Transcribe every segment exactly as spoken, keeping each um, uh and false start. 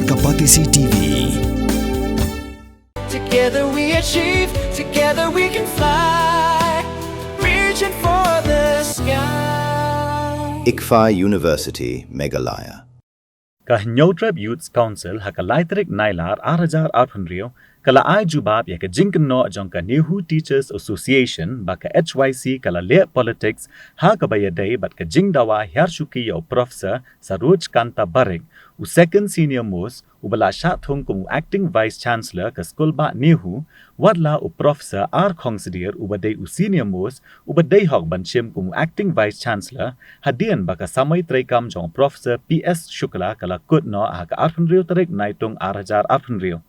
Kapatisi T V. Together we achieve, together we can fly. Reaching for the sky. ICFAI University, Meghalaya. Ka Hynñiewtrep Youths Council ha ka lai tarik Nailar ar hajar arphew hynriew ka la ai jubab ïa ka jingkynnoh jong ka NEHU Teachers Association ba ka H Y C ka la leh politics ha kaba ïadei bad ka jingdawa hiar shuki ïa u Professor Saroj Kanta Barik, u second senior most uba la shah thung kum u acting vice chancellor ka skul bah NEHU, wat la u Professor R Khongsdir uba dei u senior most uba dei hok ban shim kum u acting vice chancellor, hadien ba ka samoi treikam jong u Professor P S Shukla ka la kut noh ha ka arphew hynriew tarik Naitung ar hajar arphew hynriew.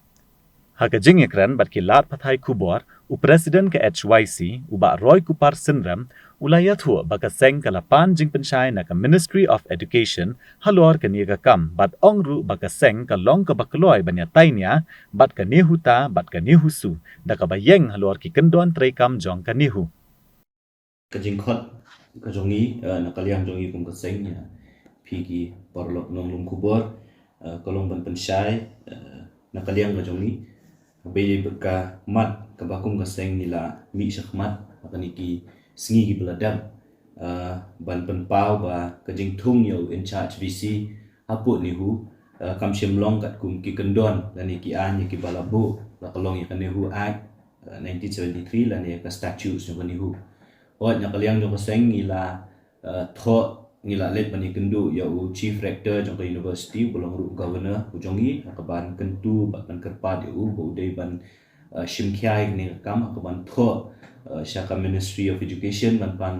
Ha ka jingïakren bad ki lad pathai khubor, u President ka H Y C, u Bah Roy Kupar Synrem, u la ïathuh ba ka seng ka la pan jingpynshai na ka Ministry of Education halor kane ka kam bad ong ruh ba ka seng ka long kaba kloi ban ïatai nia bad ka NEHUTA bad ka NEHUSU da kaba ïeng halor ki kyndon treikam jong ka NEHU. Ka jingkhot ka jong ngi, eh, na ka liang jong ngi kum ka seng, ïa phi ki paralok nonglum khubor, eh, ka long ban pynshai, eh, na ka liang ka jong ngi. Haba ïadei bad ka mat kaba kum ka seng ngi la mih shakhmat ha kine ki sngi kiba la dep, eh, ban pynpaw ba ka jingthung ïa u in charge V C hapoh NEHU, eh, kam shym long katkum ki kyndon lane ki aiñ ïa kiba la buh, la ka long ïa ka NEHU Act, eh, nineteen seventy-three lane ka statutes jong ka NEHU. Hooid, na ka liang jong ka seng ngi la, eh, thoh, ngi la leit ban ïakynduh ïa u Chief Rector jong ka University uba long ruh u Governor u jong ngi, ha kaban kyntu bad ban kyrpad ïa u ba u dei ban, eh, shim khia ïa kane ka kam, ha kaban thoh, eh, sha ka Ministry of Education ban pan,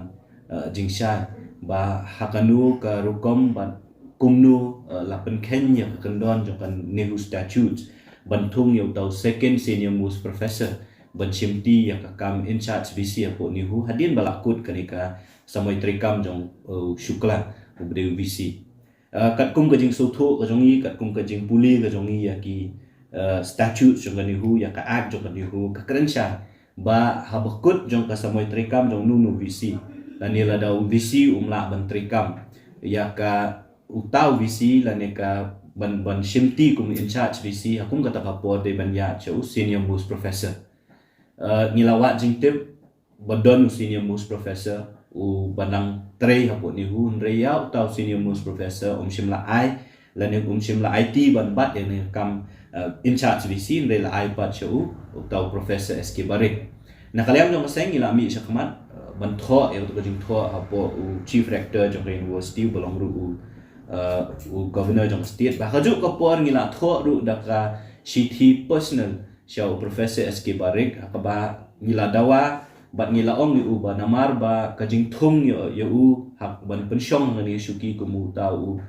eh, jingshai ba ha kano ka rukom bad kumno, eh, la pynkheiñ ïa ka kyndon jong ka NEHU Statutes ban thung ïa uta u second senior most professor ban shimti ïa ka kam in charge V C hapoh NEHU hadien ba la kut kane ka samoi treikam jong, eh, u Shukla uba dei u V C. Eh, katkum ka jingsngewthuh ka jong ngi, katkum ka jingpule ka jong ngi ïa ki, eh, statutes jong ka NEHU, ïa ka act jong ka NEHU, ka kren shai ba haba kut jong ka samoi treikam jong uno uno u V C lane lada u V C um lah ban treikam ïa ka uta u V C lane ka ban, ban shimti kum in charge V C, ha kum kata ka por dei ban ïaid sha u senior most professor. Eh, ngi la wad jingtip ba don u senior most professor uba nang trei hapoh NEHU, hynrei ïa uta u senior most professor um shym la ai lane um shym la aiti ban bat ïa kane ka kam, eh, in charge V C, hynrei la ai pat sha u, uta u Professor S K Barik. Na ka liang jong ka seng ngi la mih shakhmat, eh, ban thoh ïa uta ka jingthoh hapoh u Chief Rector jong ka University uba long ruh u, eh, u Governor jong ka state. Bad ha kajuh ka por ngi la thoh ruh da ka shithi personal sha u Professor S K Barik, ha kaba ngi la dawa bad ngi la ong ïa u ba namar ba ka jingthung ïa, ïa u ha kaban pynshong ha kane ka shuki kum uta u,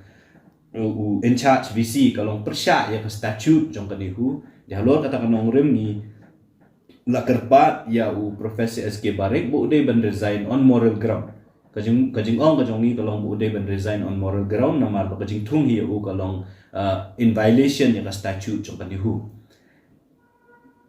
u in charge V C ka long pyrshah ïa ka statute jong ka NEHU. Dei halor kata ka nongrim ngi la kyrpad ïa u Professor S K Barik ba u dei ban resign on moral ground. Ka jing, ka jingong ka jong ngi ka long ba u dei ban resign on moral ground namar ba ka jingthung hi ïa u ka long, uh, in violation ïa ka statute jong ka NEHU.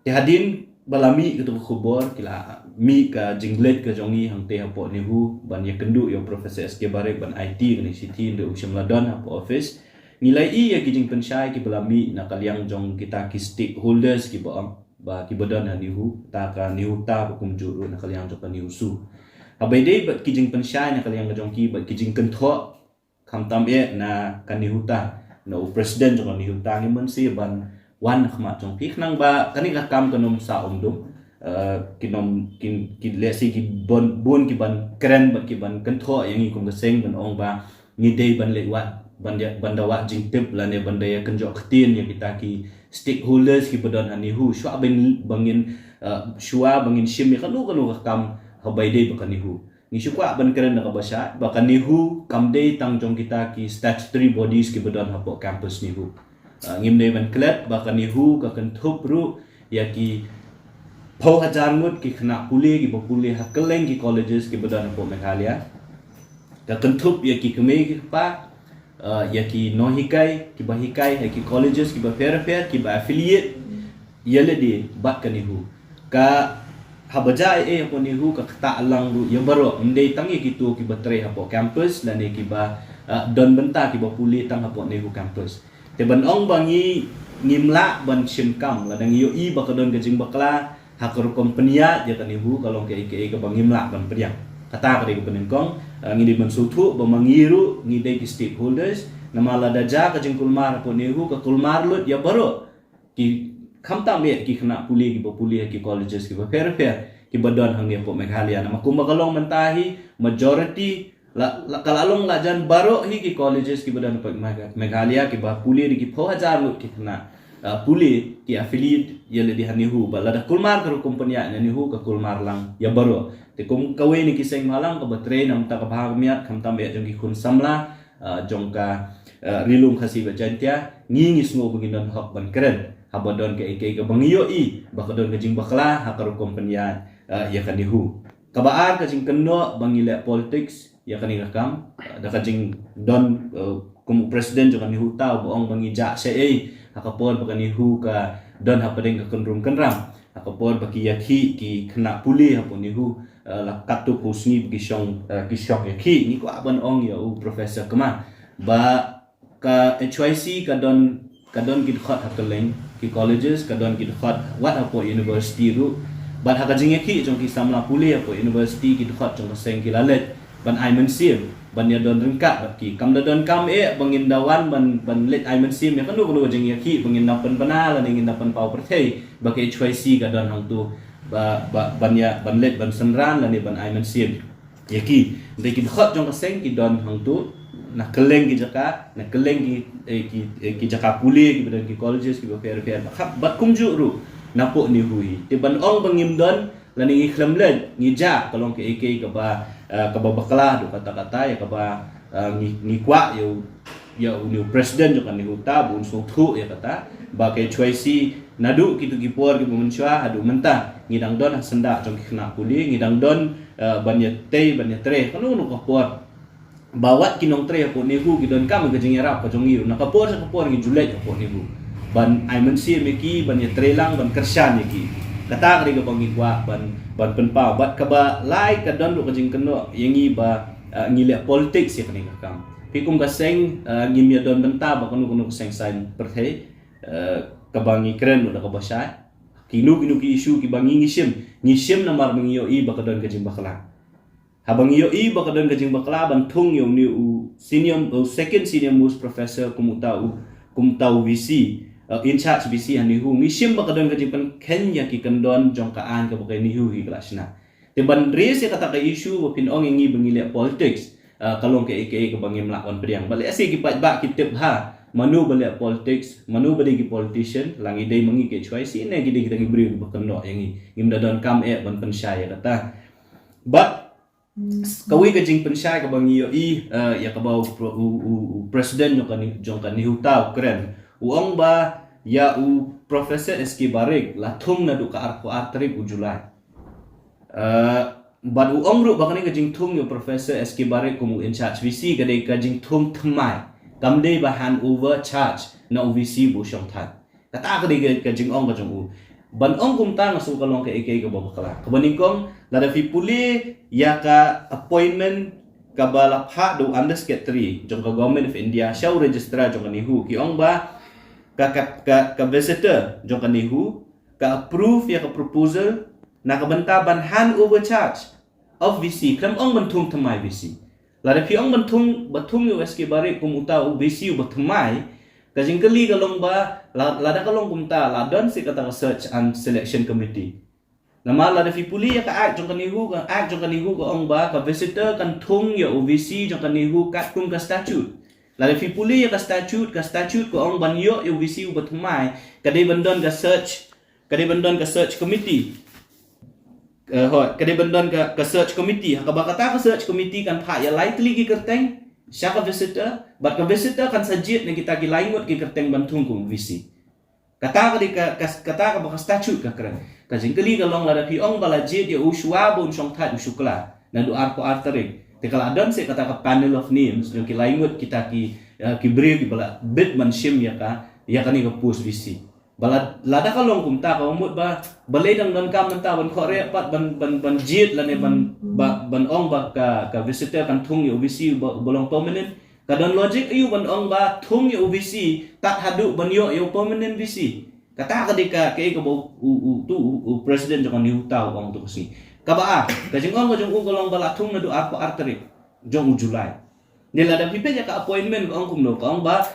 Te hadien ba la mih kata ka khubor, ki la mih ka jingleit ka jong ngi hangtei hapoh NEHU ban ïakynduh ïa u Professor S K Barik ban aiti kane ka shithi, hynrei um shym la don hapoh office. Ngi la ïohi ïa ki jingpynshai kiba la mih na ka liang jong kita ki stakeholders kiba ong ba kiba don ha NEHU, ta ka NEHUTA ba kumjuh ruh na ka liang jong ka NEHUSU. Haba ïadei bad ki jingpynshai na ka liang ka jong ki bad ki jingkynthoh, khamtam eh na ka NEHUTA, na u president jong ka NEHUTA, ngi mynsiem ban wan ha khmat jong phi khnang ba kane ka kam kan ym sah umdum. Eh, kin ym, kin, kin lehse ki bun, bun ki ban kren bad ki ban kynthoh ïa ngi kum ka seng ban ong ba ngi dei ban leit wad, ban da, ban da wad jingtip lane ban da ïa kynjoh ktien ïa kita ki stakeholders kiba don ha NEHU. Shuwa ban, ba ngin, eh, shuwa ba ngin shim ïa kano kano ka kam haba ïadei bad ka NEHU. Ngi shu kwah ban kren da kaba shai ba ka NEHU kam dei tang jong kita ki statutory bodies kiba don hapoh campus NEHU. Ah, ngim dei ban klet ba ka NEHU ka kynthup ruh ïa ki phew hajar ngut ki khynnah pule kiba pule ha kylleng ki colleges kiba don hapoh Meghalaya. Ka kynthup ïa ki kmie ki kpa, ah, ïa ki nonghikai kiba hikai ha ki colleges kiba pher pher kiba affiliate ïa lade bad ka NEHU. Ka haba jia ei ei hapoh NEHU ka ktah lang ruh ïa baroh, ym dei tang ïa kito kiba trei hapoh campus lane kiba, ah, don bynta kiba pule tang hapoh NEHU campus. Te ban ong ba ngi ngim lah ban shim kam, lada ngi ïohi ba ka don ka jingbakla ha ka rukom pynïaid ïa ka NEHU, ka long kaei kaei kaba ngim lah ban pdiang. Kata ka dei ka banyngkong, eh, ngi dei ban sngewthuh ba ma ngi ruh ngi dei ki stakeholders, namar lada jia ka jingkulmar hapoh NEHU, ka kulmar lut ïa baroh. Ki, khamtam eh ki khynnah pule kiba pule ha ki colleges kiba pher pher kiba don hangne hapoh Meghalaya. Namar kumba ka long mynta hi, majority la, la, ka la long la jan baroh hi ki colleges kiba don hapoh Megha-, Meghalaya, kiba pule da ki phew hajar ngut ki khynnah, ah, pule, ki affiliate ïa lade ha NEHU. Bad lada kulmar ka rukom pynïaid na NEHU, ka kulmar lang ïa baroh. Te kum kawei na ki seng bhalang kaba trei na bynta ka bha ka miat, khamtam eh jong ki khun samla, ah, jong ka, ah, Ri Lum Khasi bad Jaiñtia, ngi ngi sngew ba ngi don hok ban kren haba don kaei kaei kaba ngi ïohi ba ka don ka jingbakla ha ka rukom pynïaid, ah, ïa ka NEHU. Kaba ar, ka jingkynnoh ba ngi leh politics ïa kane ka kam, ah, da ka jingdon, ah, kum u president jong ka NEHU uta uba ong ba ngi jah shaei ha ka por ba ka NEHU ka don hapdeng ka kynrum kynram, ha ka por ba ki ïakhih ki khynnah pule hapoh NEHU, ah, la katto katne sngi ba ki shong, ah, ki shong ïakhih. Ngi kwah ban ong ïa u Professor Kumar ba ka H Y C ka don, ka don ki dkhot ha kylleng ki colleges, ka don ki dkhot wat hapoh university ruh. Bad ha ka jingïakhih jong ki samla pule hapoh university, ki dkhot jong ka seng ki la leit ban ai mynsiem ban ïadon ryngkat bad ki. Kam da donkam eh ba ngin da wan ban, ban leit ai mynsiem ïa kano kano ka jingïakhih, ba ngin da pynbna lane ngin da pynpaw pyrthei ba ka H Y C ka don hangto ba, ba, ban ïa, ban leit ban synran lane ban ai mynsiem ïa ki. Dei ki dkhot jong ka seng ki don hangto na kylleng ki jaka, na kylleng ki, eh, ki, eh, ki jaka pule kiba don ki colleges kiba pher pher. Bad kham, bad kumjuh ruh napoh NEHU hi. Te ban ong ba ngim don lane ngi khlem leit, ngi jah, ka long kaei kaei kaba, eh, kaba bakla haduh katta katta, ïa kaba, eh, ngi, ngi kwah ïa u, ïa une u president jong ka NEHU uta ba un sngewthuh ïa kata ba ka H Y C naduh kito ki por kiba mynshuwa haduh mynta ngi dang don ha syndah jong ki khynnah pule, ngi dang don, eh, ban ïatei ban ïatrei kano kano ka por. Ba wat ki nongtrei hapoh NEHU ki donkam ka jingïarap ka jong ngi ruh, na ka por sha ka por ngi ju leit hapoh NEHU ban ai mynsiem ïa ki, ban ïatreilang, ban kyrshan ïa ki. Kata ka dei kaba ngi kwah ban, ban pynpaw. Bad kaba lai, ka don ruh ka jingkynnoh ïa ngi ba, eh, ngi leh politics ïa kane ka kam. Phi kum ka seng, eh, ngim ïadon bynta ba kano kano ka seng saiñ pyrthei, eh, kaba ngi kren ruh da kaba shai. Kino kino ki issue kiba ngi ngi shim, ngi shim namar ba ngi ïohi ba ka don ka jingbakla. Haba ngi ïohi ba ka don ka jingbakla ban thung ïa une u senior, u second senior most professor kum uta u, kum uta u V C, uh, in charge V C ha NEHU, ngi shim ba ka don ka jingpynkheiñ ïa ki kyndon jong ka aiñ kaba ka NEHU hi ka la shna. Te ban raise ïa kata ka issue ba phin ong ïa ngi ba ngi leh politics, uh, ka long kaei kaei kaba ngim lah ban pdiang. Ba lehse ki paidbah ki tip bha mano ba leh politics, mano ba dei ki politician, la ngi dei ma ngi ka H Y C ne ki dei kita ki briew kiba kynnoh ïa ngi. Ngim da donkam eh ban pynshai ïa kata. Bad kawei ka jingpynshai kaba ngi ïohi, eh, ïa kaba u pro-, u, u, u president jong ka NEHU, jong ka NEHU uta u kren. U ong ba ïa u Professor S K Barik la thung naduh ka arphew ar tarik u July. Eh, bad u ong ruh ba kane ka jingthung ïa u Professor S K Barik kum u in charge V C ka dei ka jingthung thymmai. Kam dei ba hand over charge na u V C ba u shong thait. Kata ka dei ka, ka jingong ka jong u. Ban ong kumta nga sngew ka long kaei kaei kaba bakla. Kaba nyngkong, lada phi pule ïa ka appointment kaba la phah da u Under Secretary jong ka Government of India sha u Registrar jong ka NEHU, ki ong ba ka, ka, ka, ka visitor jong ka NEHU ka approve ïa ka proposal na ka bynta ban hand over charge of V C, khlem ong ban thung thymmai V C. Lada phi ong ban thung, ba thung ïa u S K Barik kum uta u V C uba thymmai, ka jingkylli ka long ba, la-, lada ka long kumta, la don seh kata ka Search and Selection Committee. Namar lada phi pule ïa ka Act jong ka NEHU, ka Act jong ka NEHU ka ong ba ka visitor kan thung ïa u V C jong ka NEHU katkum ka statute. Lada phi pule ïa ka statute, ka statute ka ong ban ïoh ïa u V C uba thymmai, ka dei ban don ka search, ka dei ban don ka search committee. Eh, hooid, ka dei ban don ka, ka search committee. Ha kaba kata ka search committee kan phah ïa lai tylli ki kyrteng sha ka visitor, bad ka visitor kan sa jied na kita ki lai ngut ki kyrteng ban thung kum V C. Kata ka dei ka, ka, kata kaba ka statute ka kren. Ka jingkylli ka long lada phi ong ba la jied ïa u shuwa ba un shong thait u Shukla naduh arphew ar tarik, te ka la don seh kata ka panel of names jong ki lai ngut kita ki, eh, ki briew kiba la bit ban shim ïa ka, ïa kane ka post V C. Ba la-, lada ka long kumta, kaba mut ba balei dang donkam mynta ban khohreh pat ban, ban, ban jied lane ban, ba, ban ong ba ka, ka visitor kan thung ïa u V C ba, ba long permanent. Ka don logic aiu ban ong ba thung ïa u VC tad haduh ban ïoh ïa u permanent VC? Kata ka dei ka, kaei kaba u, u, u, tu, u, u president jong ka NEHU u ong tu ka sngi. Kaba ar, ka jingong ka jong u ka long ba la thung naduh arphew ar tarik jong u July. Te lada phi peit ïa ka appointment ka ong kumno, ka ong ba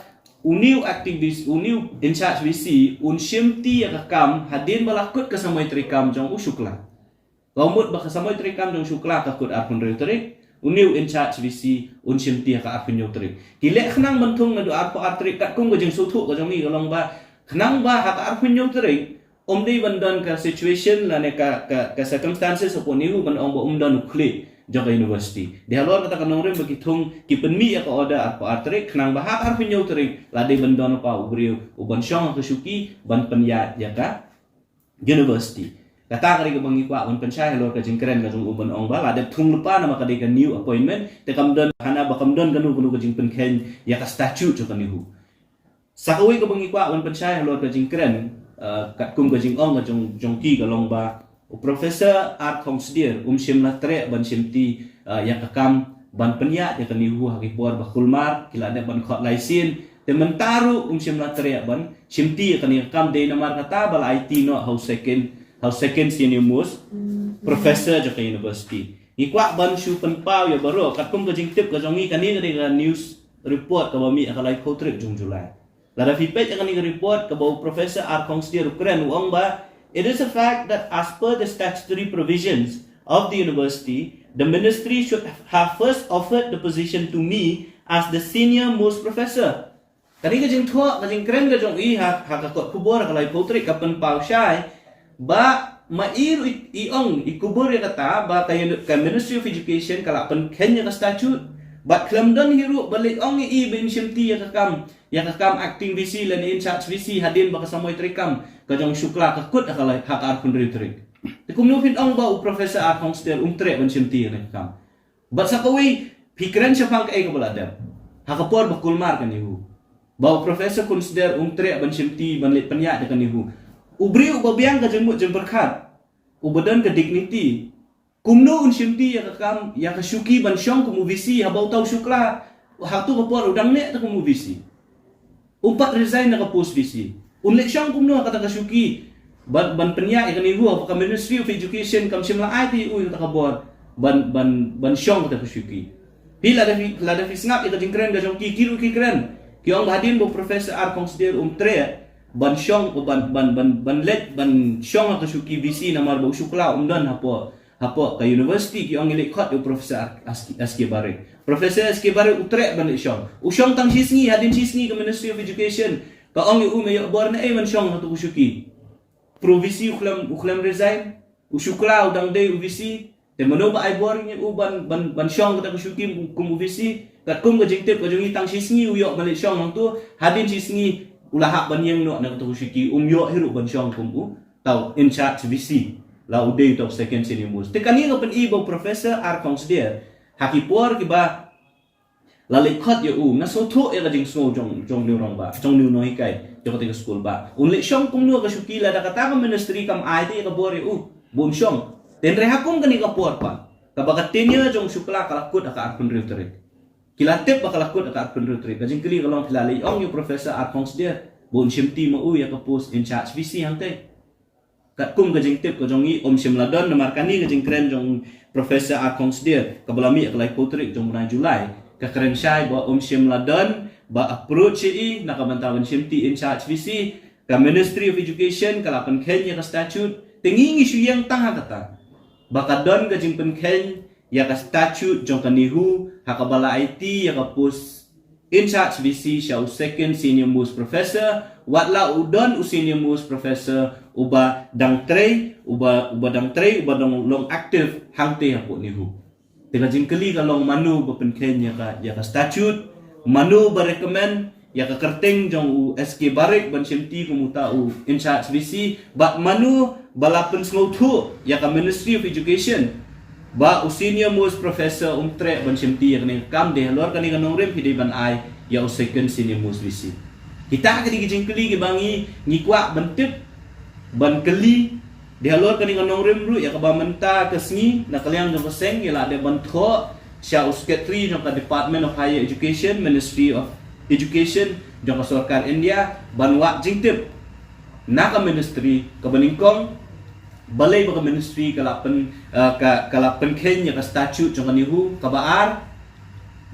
une u acting VC, une u in charge VC, un shimti ïa ka kam hadien ba la kut ka samoi treikam jong u Shukla. Ka mut ba ka samoi treikam jong u Shukla ka kut arphew hynriew tarik, une u in charge VC un shimti ïa ka arphew hynñiew tarik. Ki leh khnang ban thung naduh arphew ar tarik, katkum ka jingsngewthuh ka jong ngi ka long ba khnang ba ha ka arphew hynñiew tarik ym dei ban don ka situation lane ka, ka, ka circumstances hapoh NEHU ban ong ba ym don u khlieh jong ka university. Te halor kata ka nongrim ba ki thung, ki pynmih ïa ka order arphew ar tarik, khnang ba ha ka arphew hynñiew tarik la dei ban don u pa u briew u ban shong ha ka shuki ban pynïaid ïa ka university. Kata ka dei kaba ngi kwah ban pynshai halor ka jingkren ka jong u ban ong ba la dep thung lypa namar ka dei ka new appointment, te kam don, hana ba kam don kano kano ka jingpynkheiñ ïa ka statute jong ka NEHU. Sa kawei kaba ngi kwah ban pynshai halor ka jingkren, eh, katkum ka jingong ka jong, jong ki ka long ba u Professor R. Khongsdir um shym la treh ban shimti, eh, ïa ka kam ban pynïaid ïa ka NEHU ha ki por ba kulmar, ki la dep ban khot lai sien. Te mynta ruh um shym la treh ban shimti ïa kane ka kam, dei namar kata ba la aiti noh ha u second, ha u second senior most professor jong ka university. Ngi kwah ban shu pynpaw ïa baroh, katkum ka jingtip ka jong ngi, kane ka dei ka news report kaba mih ha ka laiphew tarik jong July. Lada phi peit ïa kane ka report kaba u Professor R. Khongsdir u kren, u ong ba, "It is a fact that as per the statutory provisions of the university, the ministry should have first offered the position to me as the senior most professor." Kane ka jingthoh, ka jingkren ka jong i ha, ha ka kot khubor ha ka laiphew tarik ka pynpaw shai ba ma i ruh i, i ong, i kubur ïa kata ba ka, ka Ministry of Education ka la pynkheiñ ïa ka statute, bad khlem don hi ruh ba leit ong ïa i ba in shimti ïa ka kam, ïa ka kam acting VC lane in charge VC hadien ba ka samoi treikam ka jong u Shukla ka kut ha ka lai, ha ka arphew hynriew tarik. Te kumno phin ong ba u Professor R. Khongsdir um treh ban shimti ïa ka kam? Bad sa kawei, phi kren shaphang kaei kaba la dep ha ka por ba kulmar ka NEHU, ba u Professor Khongsdir um treh ban shimti ban leit pynïaid ïa ka NEHU. U briew uba biang ka jingmut jingpyrkhat, uba don ka dignity, kumno un shimti ïa ka kam, ïa ka shuki ban shong kum u VC haba uta u Shukla ha tu ka por u dang neh te kum u VC? Um pat resign na ka post VC. Un leit shong kumno ha kata ka shuki ban, ban pynïaid ïa ka NEHU haba ka Ministry of Education kam shym la ai te ïa u ïa kata ka bor ban, ban, ban shong kata ka shuki? Phi lada phi, lada phi sngap ïa ka jingkren ka jong ki, ki ruh ki kren, ki ong ba hadien ba u Professor R. Khongsdir um treh ban shong, ban, ban, ban, ban leit ban shong ha ka shuki VC namar ba u Shukla um don hapoh, hapoh ka university, ki ong ngi leit khot ïa u Professor Aski, Aski Barik. Professor Aski Barik u treh ban leit shong. U shong tang shi sngi, hadien shi sngi ka Ministry of Education ka ong ïa u me ïoh bor naei ban shong ha tu ka shuki? Pro VC u khlem, u khlem resign. U Shukla u dang dei u VC. Te mano ba ai bor ïa u ban, ban, ban shong kata ka shuki kum u VC? Katkum ka jingtip ka jong ngi tang shi sngi u ïoh ban leit shong hangtu, hadien shi sngi u la hap ban ïeng noh na kata ka shuki, um ïoh hi ruh ban shong kum u tau in charge VC, la u dei u tau second senior most. Te kane ka pyni ba u Professor R. Khongsdir ha ki por kiba la leit khot ïa u, nga sngewthuh ïa ka jingsngew jong, jong une u rangbah, jong une u nonghikai jong kata ka skul ba un leit shong kumno ha ka shuki lada kata ka ministry kam ai te ïa ka bor ïa u ba un shong. Te hynrei ha kum kane ka por pat, kaba ka tenure jong u Shukla ka la kut ha ka arphew hynriew tarik, ki la tip ba ka la kut ha ka arphew hynriew tarik, ka jingkylli ka long phi la leit ong ïa u Professor R. Khongsdir ba un shimti ma u ïa ka post in charge VC hangtei? Katkum ka jingtip ka jong ngi, um shym la don, namar kane ka jingkren jong Professor R. Khongsdir kaba la mih ha ka laiphew tarik jong u bnai July ka kren shai ba um shym la don ba approach ïa i na ka bynta ban shimti in charge VC. Ka Ministry of Education ka la pynkheiñ ïa ka statute. Te ngi ngi shu ïeng tang ha kata ba ka don ka jingpynkheiñ ïa ka statute jong ka NEHU ha kaba la aiti ïa ka post in charge VC sha u second senior most professor, wat la u don u senior most professor uba dang trei, uba, uba dang trei, uba dang long active hangtei hapoh NEHU. Te ka jingkylli ka long mano ba pynkheiñ ïa ka, ïa ka statute, mano ba recommend ïa ka kyrteng jong u S K Barik ban shimti kum uta u in charge VC, bad mano ba la pynsngewthuh ïa ka Ministry of Education ba u senior most professor um treh ban shimti ïa kane ka kam, te halor kane ka nongrim phi dei ban ai ïa u second senior most VC? Kita ki dei ki jingkylli kiba ngi, ngi kwah ban tip, ban kylli. Te halor kane ka nongrim ruh ïa kaba mynta ka sngi na ka liang jong ka seng ngi la dep ban thoh sha u Secretary jong ka Department of Higher Education, Ministry of Education jong ka sorkar India, ban wad jingtip na ka ministry kaba nyngkong, balei ba ka ministry ka la pyn, uh, ka, ka la pynkheiñ ïa ka statute jong ka NEHU. Kaba ar,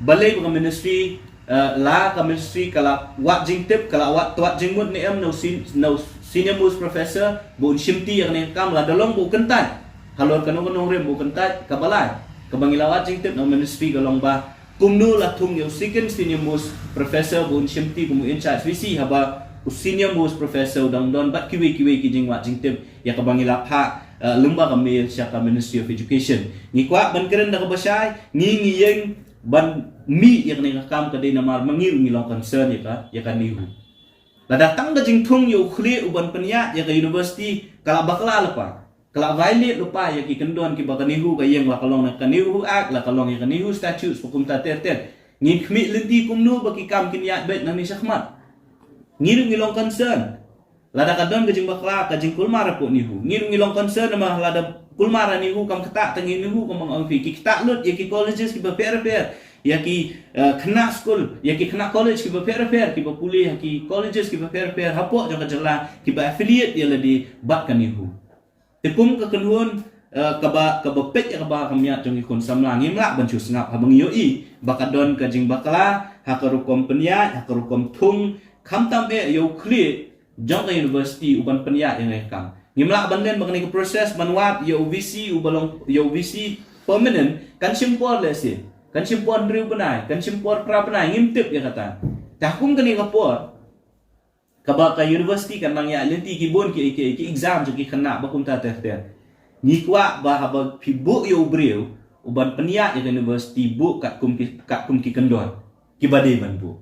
balei ba ka ministry, uh, la ka ministry ka la wad jingtip, ka la wad, wad jingmut ne em na u sen-, na u senior most professor ba un shimti ïa kane ka kam, lada long ba u kyntait halor kano kano ka nongrim, ba u kyntait. Kaba lai, kaba ngi la wad jingtip na u ministry ka long ba kumno la thung ïa u second senior most professor ba un shimti kum u in charge VC, haba u senior most professor u dang don bad kiwei kiwei ki jingwad jingtip ïa kaba ngi la phah, uh, lyngba ka mail sha ka Ministry of Education. Ngi kwah ban kren da kaba shai, ngi, ngi ïeng ban mih ïa kane ka kam ka dei namar ma ngi ruh ngi long concern ïa ka, ïa ka NEHU. Lada tang ka jingthung ïa u khlieh u ban pynïaid ïa ka university ka la bakla lypa, ka la violate lypa ïa ki kyndon kiba ka NEHU ka ïeng, la ka long na ka NEHU Act, la ka long ïa ka NEHU Statutes, ba kumta ter ter. Ngin khmih lynti kumno ba ki kam kin ïaid beit nangne shakhmat. Ngi ruh ngi long concern. Lada ka don ka jingbakla, ka jingkulmar hapoh NEHU, ngi ruh ngi long concern namar lada kulmar ha NEHU kam ktah tang ïa NEHU, kum ba nga ong ïa phi, ki ktah lut ïa ki colleges kiba pher pher, ïa ki, eh, khynnah skul, ïa ki khynnah college kiba pher pher kiba pule ha ki colleges kiba pher pher hapoh jong ka jylla, kiba affiliate ïa lade bad ka NEHU. Te kum ka kynhun, eh, kaba, kaba peit ïa ka bha ka miat jong ki khun samla, ngim lah ban shu sngap haba ngi ïohi ba ka don ka jingbakla ha ka rukom pynïaid, ha ka rukom thung, khamtam eh ïa u khlieh jong ka university u ban pynïaid ïa kane ka kam. Ngim lah ban len ba kane ka process ban wad ïa u VC uba long, ïa u VC permanent kan shim por lehse, kan shim por hynriew bnai, kan shim por phra bnai, ngim tip ïa kata. Te ha kum kane ka por kaba ka university kan nang ïaid lynti ki bun ki, ki, ki exam jong ki khynnah ba kumta ter ter, ngi kwah ba haba phi buh ïa u briew u ban pynïaid ïa ka university, buh katkum ki, katkum ki kyndon kiba dei ban buh.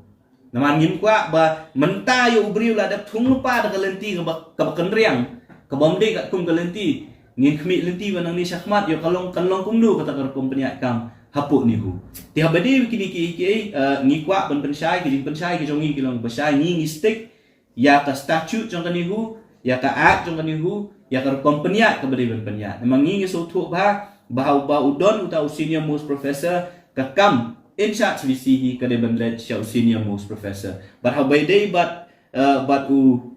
Namar ngim kwah ba mynta ïa u briew la dep thung lypa da ka lynti kaba, kaba kynriang, kaba ym dei katkum ka lynti. Ngin khmih lynti ba nangne shakhmat ïoh ka long, kan long kumno kata ka rukom pynïaid kam hapoh NEHU. Te haba dei kine ki, ki, eh, ngi kwah ban pynshai, ki jingpynshai ki jong ngi ki long ba shai, ngi, ngi stick ïa ka statute jong ka NEHU, ïa ka act jong ka NEHU, ïa ka rukom pynïaid kaba dei ban pynïaid. Namar ngi, ngi sngewthuh ba, ba haba u don uta u senior most professor, ka kam in charge VC hi ka dei ban leit sha u senior most professor. Bad haba dei bad, eh, bad u,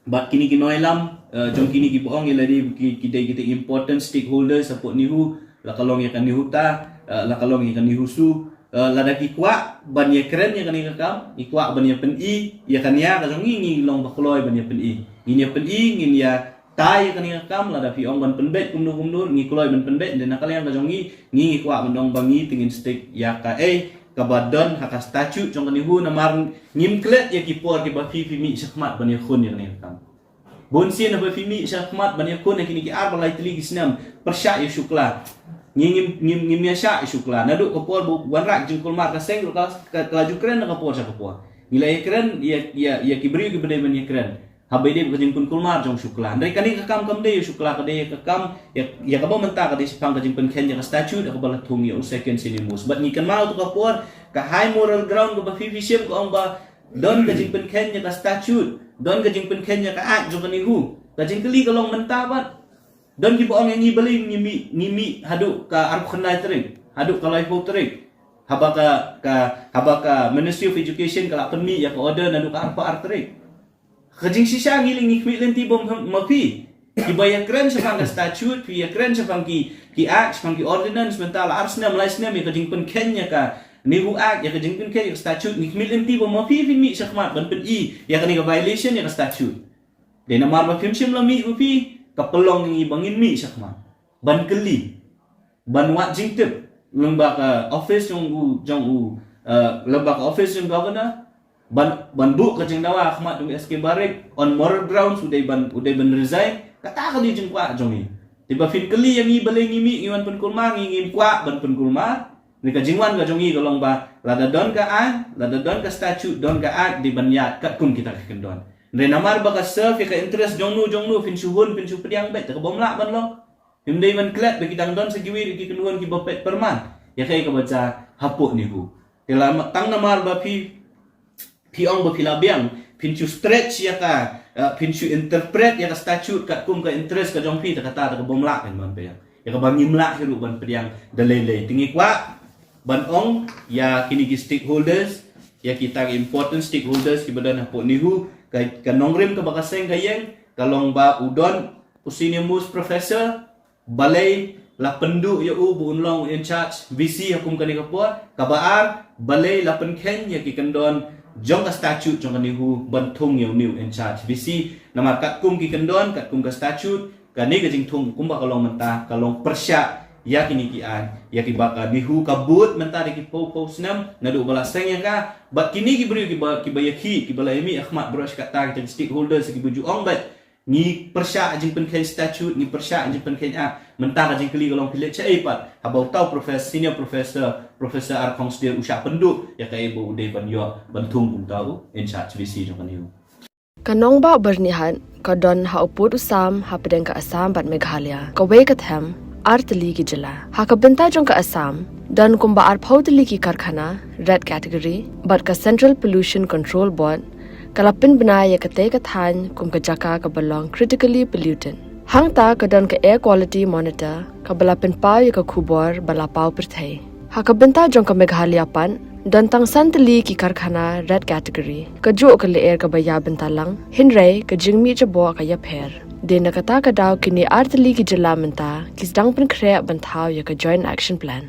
bad kine ki nongïalam, eh, jong kine kiba ong ïa lade ki, ki dei kita important stakeholders hapoh NEHU, la ka long ïa ka NEHUTA, eh, la ka long ïa ka NEHUSU, eh, lada ki kwah ban ïakren ïa kane ka kam, ki kwah ban ïa pyni ïa ka nia ka jong ngi, ngi long ba kloi ban ïa pyni. Ngin ïa pyni, ngin ïa tai ïa kane ka kam, lada phi ong ban pynbeit kumno kumno, ngi kloi ban pynbeit, hynrei na ka liang ka jong ngi, ngi, ngi kwah ban ong ba ngi te ngin stick ïa kaei kaba don ha ka statute jong ka NEHU, namar ngim klet ïa ki por kiba phi, phi mih shakhmat ban ïakhun ïa kane ka kam. Bun sien haba phi mih shakhmat ban ïakhun ha kine ki ar ba lai tylli ki snem, pyrshah ïa u shukla. Ngi, ngim, ngim, ngim ïa shah ïa u shukla. Naduh ka por ba u wanrah ka jingkulmar ka seng ruh ka, ka, ka la ju kren na ka por sha ka por. Ngi la ïakren ïa, ïa, ïa ki briew kiba dei ban ïakren. Haba ïadei bad ka jingpynkulmar jong u shukla. Hynrei kane ka kam kam dei ïa u shukla, ka dei ïa ka kam, ïa, ïa kaba mynta ka dei shaphang ka jingpynkheiñ ïa ka statute, ïa kaba la thung ïa u second senior most. Bad ngi kynmaw tu ka por, ka high moral ground kaba phi, phi shim ka ong ba don ka jingpynkheiñ ïa ka statute, don ka jingpynkheiñ ïa ka act jong ka NEHU. Ka jingkylli ka long mynta pat. Don kiba ong ïa ngi balei ngi mih, ngi mih haduh ka arphew khyndai tarik, haduh ka laiphew tarik. Haba ka, ka, haba ka Ministry of Education ka la pynmih ïa ka order naduh ka arphew ar tarik. Ka jingshisha ngi leh ngi khmih lynti bym ma phi. Kiba ïakren shaphang ka statute, phi ïakren shaphang ki, ki act, shaphang ki ordinance, mynta la ar snem, lai snem ïa ka jingpynkheiñ ïa ka NEHU Act, ïa ka jingpynkheiñ ïa ka statute, ngi khmih lynti bym ma phi, phi mih shakhmat ban pyni ïa kane ka violation ïa ka statute. Dei namar ba phim shym la mih ma phi, ka pynlong ïa ngi ba ngin mih shakhmat ban kylli, ban wad jingtip lyngba ka office jong u, jong u, eh, lyngba ka office jong governor, ban, ban buh ka jingdawa ha khmat jong u S K Barik on moral grounds, u dei ban, u dei ban resign. Kata ka dei jingkwah jong ngi. Te ba phin kylli ïa ngi balei ngi mih, ngi wan pynkulmar, ngi ngim kwah ban pynkulmar. Hynrei ka jingwan ka jong ngi ka long ba lada don ka ain, lada don ka statute, don ka act, dei ban ïaid katkum kita ki kyndon. Hynrei namar ba ka serve ïa ka interest jong no jong no, phin shu hun, phin shu pdiang beit, te ka bym lah ban long. Phim dei ban klet ba ki dang don sa kiwei ruh ki kynhun kiba peit pyrman ïa kaei kaba jia hapoh NEHU. Te la ma-, tang namar ba phi, phi ong ba phi la biang, phin shu stretch ïa ka, eh, phin shu interpret ïa ka statute katkum ka interest ka jong phi, te kata, te ka bym lah phin ban pdiang. Ïa kaba ngim lah hi ruh ban pdiang da lei lei. Te ngi kwah ban ong ïa kine ki stakeholders, ïa kita ki important stakeholders kiba don hapoh NEHU, ka, ka nongrim kaba ka seng ka ïeng ka long ba u don u senior most professor, balei la pynduh ïa u ba un long in charge VC ha kum kane ka por, kaba ar, balei la pynkheiñ ïa ki kyndon jong ka statute jong ka NEHU ban thung ïa une u in charge VC. Namar katkum ki kyndon, katkum ka statute, kane ka jingthung kumba ka long mynta ka long pyrshah ïa kine ki aiñ, ïa kiba ka NEHU ka bud mynta da ki phew phew snem naduh ba la seng ïa ka. Bad kine ki briew kiba, kiba ïakhih, kiba la ïamih ïa khmat baroh shi katta kita ki stakeholders kiba ju ong bad ngi pyrshah jingpynkheiñ statute, ngi pyrshah jingpynkheiñ act. Mynta ka jingkylli ka long phi leit shaei pat haba uta u professor, senior professor, Professor R Khongsdir u shah pynduh ïa kaei ba u dei ban ïoh ban thung kumta u in charge VC jong ka NEHU. Ka nongbah Byrnihat ka don ha u pud u sam hapdeng ka Assam bad Meghalaya, kawei ka them ar tylli ki jylla. Ha ka bynta jong ka Assam, don kumba arphew tylli ki karkhana red category, bad ka Central Pollution Control Board ka la pynbna ïa katei ka thaiñ kum ka jaka kaba long critically polluted. Hangta ka don ka Air Quality Monitor kaba la pynpaw ïa ka khubor ba la paw pyrthei. Ha ka bynta jong ka Meghalaya pat, don tang san tylli ki karkhana red category. Kajuh ka lyer kaba ïa bynta lang, hynrei ka jingmih jaboh ka ïapher. Dei na kata ka daw kine ar tylli ki jylla mynta ki sdang pynkhreh ban thaw ïa ka Joint Action Plan.